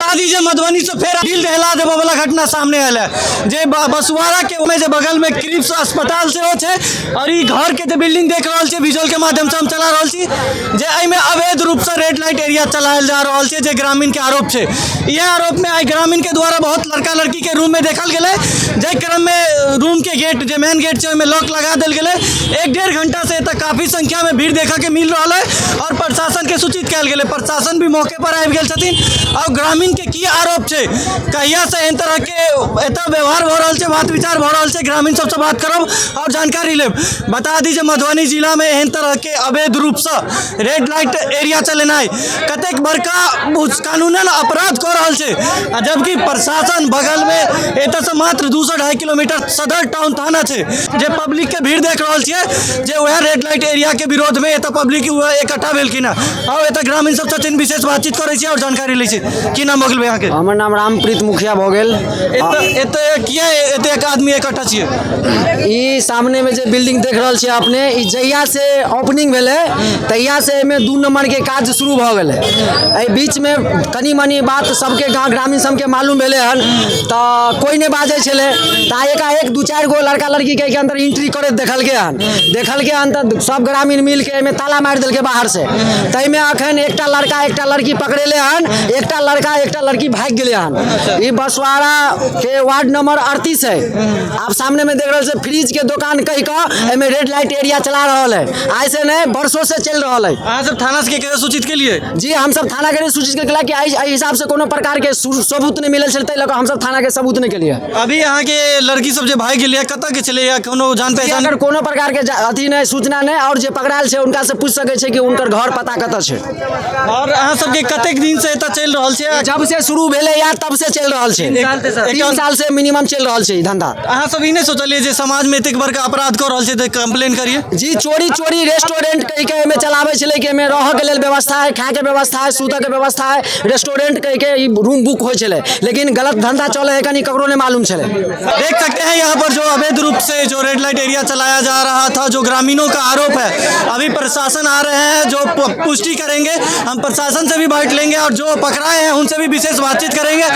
बता दीजिए, मधुबनी से फेर दिल दहला देबऽ वाला घटना सामने आयल है, जे बसुआरा के में जे बगल में क्रिप्स अस्पताल सेहो छै और ई घर के जे बिल्डिंग देख रहल छी, विजुअल के माध्यम से हम चला रहल छी, जे एहिमे अवैध रूप से रेड लाइट एरिया चलायल जा रहल छै, जे ग्रामीण के आरोप छै। इएह आरोप में आइ ग्रामीण के द्वारा बहुत लड़का लड़की के रूम में देखल गेलै, जाहि क्रम में रूम के गेट जे मेन गेट छै ओहिमे लॉक लगा देल गेलै। 1-1.5 घंटा से एतऽ काफी संख्या में भीड़ देखऽ के मिल रहल है और प्रशासन के सूचित कयल गेलै। प्रशासन भी मौके पर आबि गेल छथिन। और ग्रामीण के की आरोप छै, कहिया से एहन तरह के एतऽ व्यवहार भऽ रहल छै, बात विचार भऽ रहल छै, ग्रामीण सबसँ बात करब और जानकारी लेब। बता दी जे मधुबनी जिला में एहन तरह के अवैध रूप से रेड लाइट एरिया चलेनाइ कतेक बड़का कानूनन अपराध कऽ रहल छै, आ जबकि प्रशासन बगल में एतऽ से मात्र 2 से 2.5 किलोमीटर सदर टाउन थाना छै। जे पब्लिक के भीड़ देख रहल छियै, जे वएह रेड लाइट एरिया के विरोध में एतऽ पब्लिक इकट्ठा भेलखिन हँ। और एतऽ ग्रामीण सब छथिन, विशेष बातचीत करै छी और जानकारी लै छी। की नाम भऽ गेल भैया अहाँके? हमर नाम रामप्रीत मुखिया भऽ गेल। एतऽ एतऽ किया एतेक आदमी इकट्ठा छियै? ई सामने में जे बिल्डिंग देख रहल छियै अपने, ई जहिया से ओपनिंग भेलै तहिया से एहिमे 2 नंबर के काज शुरू भऽ गेलै। एहि बीचमे कनि मनि बात सबके गाँव ग्रामीण सबके मालूम भेलै हन तऽ कोइ नहि बाजै छलै, तऽ एकाएक 2-4 गो लड़का लड़कीके एहिके अंदर एंट्री करैत देखलकै हन। देखलकै हन तऽ सब ग्रामीण मिलके एहिमे ताला मारि देलकै बाहर से। ताहिमे अखन एकटा लड़का एकटा लड़की पकड़ेले हन, एकटा लड़का एकटा लड़की भागि गेलै हन। ई बसवाड़ा के वार्ड नंबर 38 है। आप सामने में देख रहल छै, फ्रिज के दोकान कहि कऽ एहिमे रेड लाइट एरिया चला रहल है। आइ से नहि, वर्षों से चलि रहल है। अहाँ सब थाना से के सूचित केलिए? जी, हमसब थाना के सूचित केला कि एहि हिसाब से कोनो प्रकार के सबूत नहि मिलल छलै, ताहि लऽ कऽ हमसब थाना के सबूत नहि केलियै। अभी अहाँके लड़की सब जे भागि गेलै, कतऽ के छलै या कोनो जान पहचान? अगर कोनो प्रकार के अथी नहि, सूचना नहि, और जे पकड़ायल छै हुनका से पूछि सकै छै कि हुनकर घर पता कतऽ छै। और अहाँ सबके कतेक दिन से एतऽ चलि रहल छै? जब से शुरू भेलै या तब से चलि रहल छै। 3 साल से मिनिमम चलि रहल छै ई धंधा। अहाँ सब ई नहि सोचलियै जे समाज में एतेक बड़का अपराध कऽ रहल छै तऽ कंप्लेन करियै? जी, चोरी चोरी रेस्टोरेंट कहि के एहिमे चलाबै छलै कि एहिमे रहऽ के लेल व्यवस्था है, खाय के व्यवस्था है, सुतऽ के व्यवस्था है। रेस्टोरेंट कहि के ई रूम बुक होइ छलै, लेकिन गलत धंधा चलै है, कनि ककरो नहि मालूम छलै। देख सकते हैं यहाँ पर जो अवैध रूप से जो रेड लाइट एरिया चलाया जा रहा था, जो ग्रामीणों का आरोप है, अभी प्रशासन आ रहे हैं जो पुष्टि करेंगे। हम प्रशासन से भी बात लेंगे और जो पकड़ाए हैं उनसे भी विशेष बातचीत करेंगे,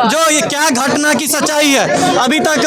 जो ये क्या घटना की सच्चाई है। अभी तक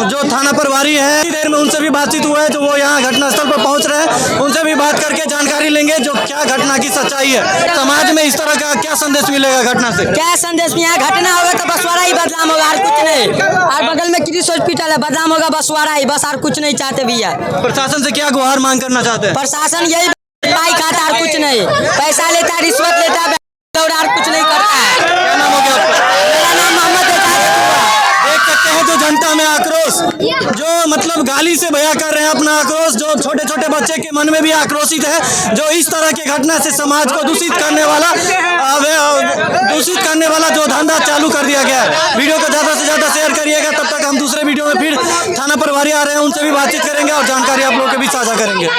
जो थाना प्रभारी है, देर में उनसे भी बातचीत हुआ है, जो वो यहाँ घटनास्थल पर पहुँच रहे हैं, उनसे भी बात करके जानकारी लेंगे जो क्या घटना की सच्चाई है। समाज में इस तरह का क्या संदेश मिलेगा घटना से? क्या संदेश? यहाँ घटना होगा तो बसवाड़ा ही बदनाम होगा और कुछ नहीं। और बगल में कृषि हॉस्पिटल है, बदनाम होगा बसवाड़ा ही बस, और कुछ नहीं चाहते भैया। प्रशासन से क्या गुहार मांग करना चाहते हैं? प्रशासन यही पाई खाता और कुछ नहीं, पैसा लेता है, रिश्वत लेता है और कुछ नहीं करता है। क्या नाम हो गया आपका? मेरा नाम मोहम्मद एजाज हुआ। देख सकते हैं जो जनता में आक्रोश, जो मतलब गाली से बयां कर रहे हैं अपना आक्रोश, जो छोटे छोटे बच्चे के मन में भी आक्रोशित है, जो इस तरह की घटना से समाज को दूषित करने वाला दूषित करने वाला जो धंधा चालू कर दिया गया है। वीडियो को ज़्यादा से ज़्यादा शेयर करिएगा। तब तक हम दूसरे वीडियो में फिर थाना प्रभारी आ रहे हैं, उनसे भी बातचीत करेंगे और जानकारी आप लोगों के बीच साझा करेंगे।